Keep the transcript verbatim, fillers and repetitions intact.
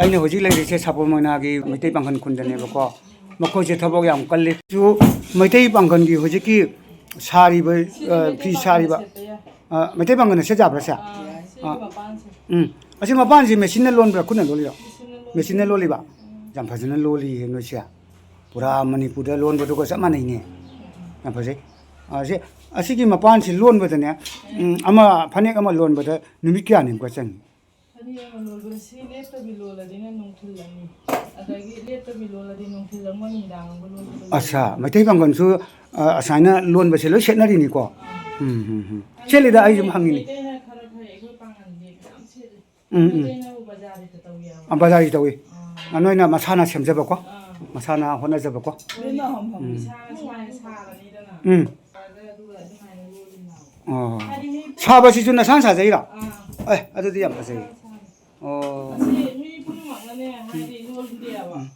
ꯑꯩꯅ ꯍꯧꯖꯤꯛ ꯂꯩꯔꯤꯁꯦ ꯁꯥꯄꯣꯝ ꯃꯣꯏꯅꯥꯒꯤ ꯃꯩꯇꯩ ꯄꯥꯡꯒꯜ ꯈꯨꯟꯗꯅꯦꯕꯀꯣ꯫ ꯃꯈꯣꯏꯁꯦ ꯊꯕꯛ ꯌꯥꯝ ꯀꯜꯂꯤ꯫ ꯁꯨ ꯃꯩꯇꯩ ꯄꯥꯡꯒꯜꯒꯤ ꯍꯧꯖꯤꯛꯀꯤ ꯁꯥꯔꯤꯕ, ꯑ, ꯐꯤ ꯁꯥꯔꯤꯕ, ꯑ, ꯃꯩꯇꯩ ꯄꯥꯡꯒꯜꯅ ꯁꯦꯠ ꯌꯥꯕ꯭ꯔꯥ ꯁꯦ? ꯑꯥ, ꯁꯤ ꯑꯥ꯫ ꯃꯄꯥꯟꯁꯦ꯫ ꯎꯝ꯫ ꯑꯁꯤ ꯃꯄꯥꯟꯁꯤ ꯃꯦꯆꯤꯟꯅ ꯂꯣꯟꯕ꯭ꯔꯥ, ꯈꯨꯠꯅ ꯂꯣꯜꯂꯤꯔꯣ? ꯃꯦꯆꯤꯟꯅ ꯂꯣꯜꯂꯤꯕ? ꯌꯥꯝ ꯐꯖꯅ ꯂꯣꯜꯂꯤꯌꯦ ꯅꯣꯏꯁꯦ꯫ ꯄꯨꯔꯥ ꯃꯅꯤꯄꯨꯔꯗ ꯂꯣꯟꯕꯗꯨꯒ ꯆꯞ ꯃꯥꯟꯅꯩꯅꯦ꯫ ꯌꯥꯝ ꯐꯖꯩ꯫ ꯑ, ꯁꯤ, ꯑꯁꯤꯒꯤ ꯃꯄꯥꯟꯁꯤ ꯂꯣꯟꯕꯗꯅꯦ, ꯎꯝ, ꯑꯃ, ꯐꯅꯦꯛ ꯑꯃ ꯂꯣꯟꯕꯗ ꯅꯨꯃꯤꯠ ꯀꯌꯥꯅꯤꯃꯨꯛꯀ ꯆꯪꯉꯤ? ꯐꯅꯦꯛ ꯑꯃ ꯂꯣꯟꯕꯗ ꯁꯤ ꯂꯦꯞꯇꯕꯤ ꯂꯣꯜꯂꯗꯤꯅ ꯅꯨꯡꯊꯤꯜ ꯑꯅꯤ, ꯑꯗꯒꯤ ꯂꯦꯞꯇꯕꯤ ꯂꯣꯜꯂꯗꯤ ꯅꯨꯡꯊꯤꯜ ꯑꯃ ꯅꯨꯃꯤꯗꯥꯡ ꯑꯃꯒ ꯂꯣꯟꯕꯗꯣ ꯑꯠꯁꯥ, ꯂꯣꯜꯂꯦ꯫ ꯃꯩꯇꯩ ꯄꯥꯡꯒꯜꯁꯨ, ꯑ, ꯑꯁꯥꯏꯅ ꯂꯣꯟꯕꯁꯦ ꯂꯣꯏ ꯁꯦꯠꯅꯔꯤꯅꯤꯀꯣ? ꯑꯥ꯫ ꯎꯝ, ꯎꯝ, ꯎꯝ꯫ ꯁꯦꯠꯂꯤꯗ ꯑꯩ ꯁꯨꯝ ꯍꯪꯉꯤꯅꯤ꯫ ꯃꯩꯇꯩꯅ ꯈꯔ ꯐꯩ, ꯑꯩꯈꯣꯏ ꯄꯥꯡꯒꯜꯗꯤ ꯃꯌꯥꯝ ꯁꯦꯠꯂꯤ꯫ ꯎꯝ, ꯎꯝ꯫ ꯃꯩꯇꯩꯅꯕꯨ ꯕꯖꯥꯔꯗ ꯇꯧꯏ ꯍꯥꯏꯕ꯫ ꯑ, ꯕꯖꯥꯔꯒꯤ ꯇꯧꯏ꯫ ꯑꯥ꯫ ꯑ, ꯅꯣꯏꯅ ꯃꯁꯥꯅ ꯁꯦꯝꯖꯕꯀꯣ? ꯑꯥ꯫ ꯃꯁꯥꯅ ꯍꯣꯠꯅꯖꯕꯀꯣ? ꯑꯗꯨꯅ ꯍꯝ, ꯍꯝ꯫ ꯎꯝ꯫ ꯏꯁꯥꯅ ꯁꯥꯔꯅꯤꯗꯅ꯫ ꯎꯝ꯫ ꯑꯗꯨꯒ ꯑꯗꯨꯃꯥꯏꯅ ꯂꯣꯜꯂꯤꯅꯦꯕ꯫ ꯑꯣ꯫ ꯍꯥꯏꯗꯤ ꯃꯤ ꯁꯥꯕꯁꯤꯁꯨ ꯅꯁꯥꯅ ꯁꯥꯖꯩꯔꯣ? ꯑꯥ꯫ ꯑꯦ, ꯑꯗꯨꯗꯤ ꯌꯥꯝ ꯐꯖꯩ꯫ ꯏꯁꯥꯅ ꯁꯥꯕ꯫ ꯑꯣ꯫ ꯑꯁꯤ ꯃꯤ ꯄꯨꯝꯅꯃꯛꯅꯅꯦ ꯍꯥꯏꯗꯤ ꯂꯣꯜꯂꯤꯅꯦꯕ꯫ ꯎꯝ꯫